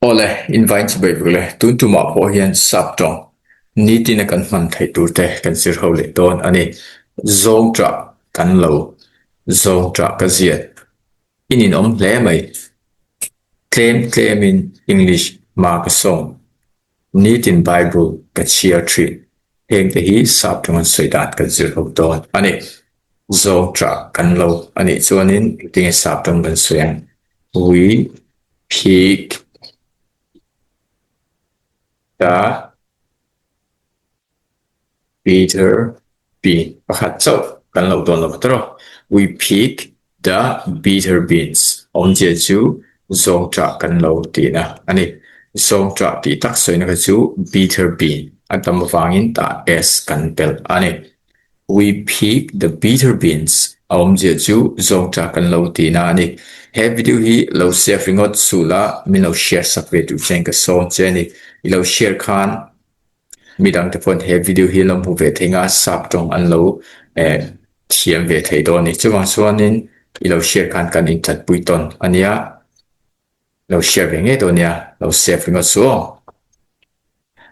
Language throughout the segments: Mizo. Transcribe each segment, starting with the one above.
Awle, invite chu beih vek le. Tun tumah pawh hian sap tawng nitin a kan hman theih tur te kan zir ho leh dawn a ni. Zawng ṭah kan lo zawng ṭah ka ziat. I ninawm hle mai. Tlem tlemin English hma ka sawm. Nitin Bible ka chhiar thin. Hengte hi sap tawng an sawi dan kan zir ho dawn a ni. Zawng ṭah kan lo a nih chuanin engtinge sap tawng kan sawi ang? We pick the bitter bean pakhat chauh kan lo dawn lo ta rawh. We pick the bitter beans awmzia chu zawng ṭah kan lo tihna a ni. Zawng ṭah tih tak sawina kha chu bitter bean a tam avangin tah s kan telh a ni. We pick the bitter beans a awmzia chu zawngṭah kan lo tihna a ni. He video hi lo save ringawt suh la, min lo share sak ve duh chuan ka sawm che a ni. I lo share khan midangte pawhin he video hi an lo hmu ve thei nga, sap tawng an lo thiam ve thei dawn a ni. Chuvang chuanin i lo share khan kan inthatpui tawn a nia. Lo share ve ngei dawn nia, lo save ringawt suh aw.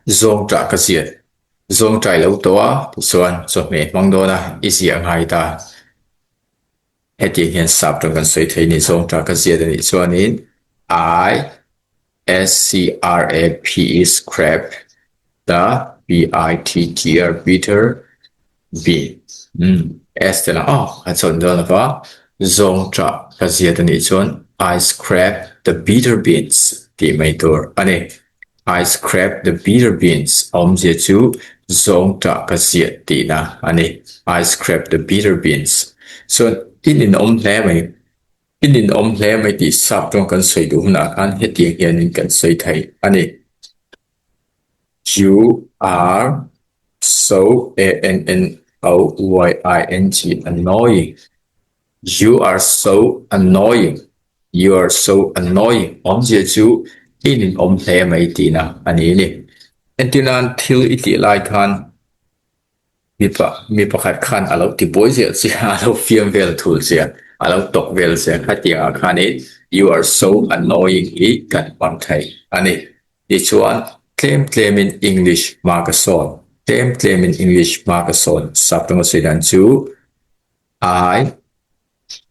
Zawngṭah ka ziat. Zawngṭah i lo tawh a, tichuan chawhmeh hmang dawn a, i ziah ngai ta. Hetiang hian sap ṭawng kan sawi thei ni, zawngṭah ka ziat a nih chuanin I S C R A P E scrap the B I T T R bitter B umm S te lah aw a chawn dawn lo va, zawngṭah ka ziat a nih chuan I scrap the bitter beans tih mai tur a ni. I scrap the bitter beans a awmzia chu zawngṭah ka ziat tihna a ni. I scrap the bitter beans chuan i ninawm hle mai, i ninawm hle mai tih sap tawng kan sawi duh hunah khan hetiang hianin kan sawi thei a ni. You are so A N N O Y I N G annoying. You are so annoying. You are so annoying. Awmzia chu i ninawm hle mai tihna a ni ni. Entirnan thil i tih lai khan mipa mi pakhat khan a lo ti buai ziah che a, a lo fiam vel thul che a, a lo tawk vel che a, khatiang ah khanin you are so annoying hi kan hmang thei a ni. Tichuan, tlem tlemin English hma ka sawn, tlem tlemin English hma ka sawn sap tawng a sawi dan chu I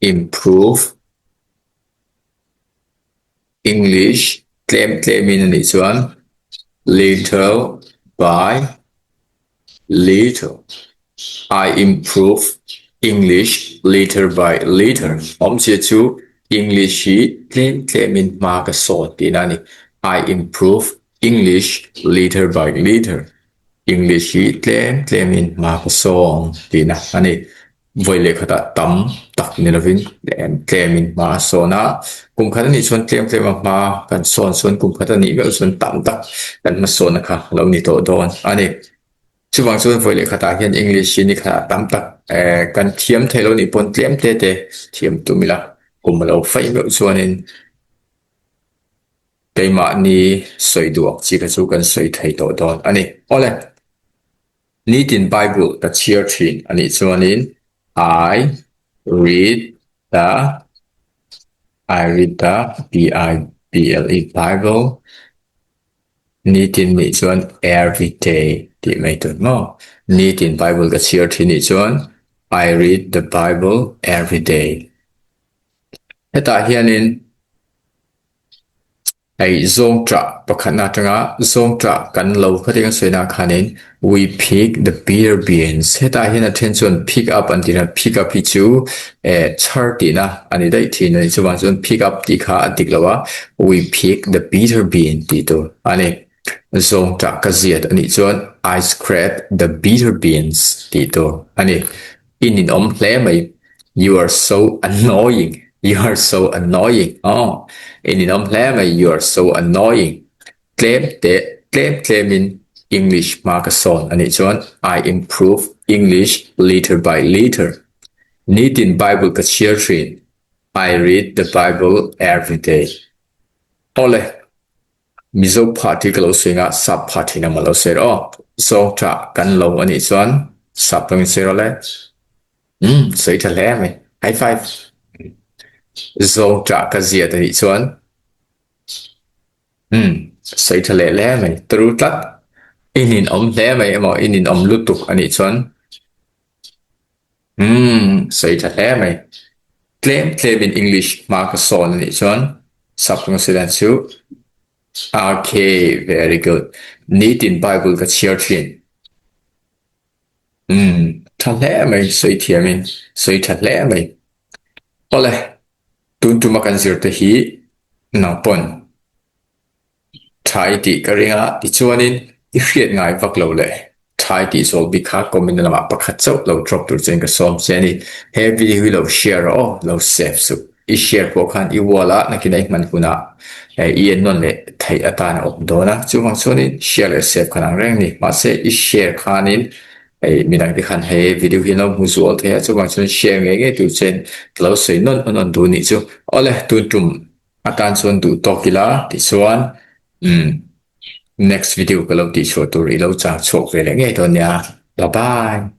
improve English tlem tlemin a nih chuan little by Little, I improve English little by little. Awmzia chu English hi tlem tlemin hma ka sawn tihna a ni. I improve English little by little. English hi tlem tlemin hma ka sawn tihna a ni. Vawi leh khatah tam tak ni lovin tlem tlemin hma a sawn a, kum khat a nih chuan tlem tlema hma kan sawn chuan kum khat a nih meuh chuan tam tak kan hmasawnna kha a lo ni tawh dawn a ni. Chuvang chuan vawi leh khatah hian English hi ni khatah tam tak eh kan thiam thei lo nih pawn tlem te te thiam tum ila kum a lo faih meuh chuanin keimahni sawi duh ang chi kha chu kan sawi thei tawh dawn a ni. Awle. Nitin Bible ka chhiar thin a nih chuanin I read the I read the B-I-B-L-E Bible nitin nih chuan every day tih mai tur maw? Nitin Bible ka chhiar thin nih chuan I read the Bible every day. Hetah hianin Hei zawngṭah pakhatna aṭanga zawngṭah kan lo kha tih kan sawi nah khanin we pick the bitter beans hetah hian a ṭhen chuan pick up an tih na pick up hi chu eh chhar tihna a ni daih thin a ni chuvang chuan pick up tih kha a dik lo a we pick the bitter bean tih tur a ni zawngṭah ka ziat a nih chuan I scrap the bitter beans tih tur a ni. I ninawm hle mai. You are so annoying. You are so annoying. Aw, i ninawm hle mai. You are so annoying. Tlem te, tlem tlemin English hma ka sawn a nih chuan I improve English little by little. Nitin Bible ka chhiar thin. I read the Bible every day. Awle. Mizo party ka lo sawi nga sap party na maw lo sawi rawh aw. Zawngṭah kan lo a nih chuan sap tawngin sawi rawh le. Umm sawi ṭha hle mai. High five. Zawngṭah ka ziat a nih chuan. Umm, sawi tha leh hle mai. Tru tlat. I ninawm hle mai emaw i ninawm lutuk a nih chuan. Umm, sawi tha hle mai. Tlem tlemin English hma ka sawn a nih chuan sap ngaw chu Okay, very good. Nitin Bible ka chhiar thin. Umm, tha hle mai, sawi thiamin sawi tha hle mai. Awle, tun tuma kan zir te hi nang pawn tha i tih ka ring a, tichuanin i hriat ngai vak lo leh tha i tih zawl bik kha comment lamah pakhat chauh lo drop tur chuan ka sawm che a ni. He video hi lo share rawh aw, lo save suh. I share pawh khan i wall a nakin a i hman hunah i en nawn leh theih atan a awm dawn a, chuvang chuanin share leh save khan ang reng a ni. Mahse i share khanin hei midang te khan he video hi an lo hmu zual thei a, chuvang chuan share ngei ngei tur chuan ka lo sawi nawn nawn duh nih chu. Awle tun tum atan chuan duh tawk ila tichuan umm next video ka lo tihchhuah tur i lo chang chhuak ve leh ngei dawn nia. Bye bye.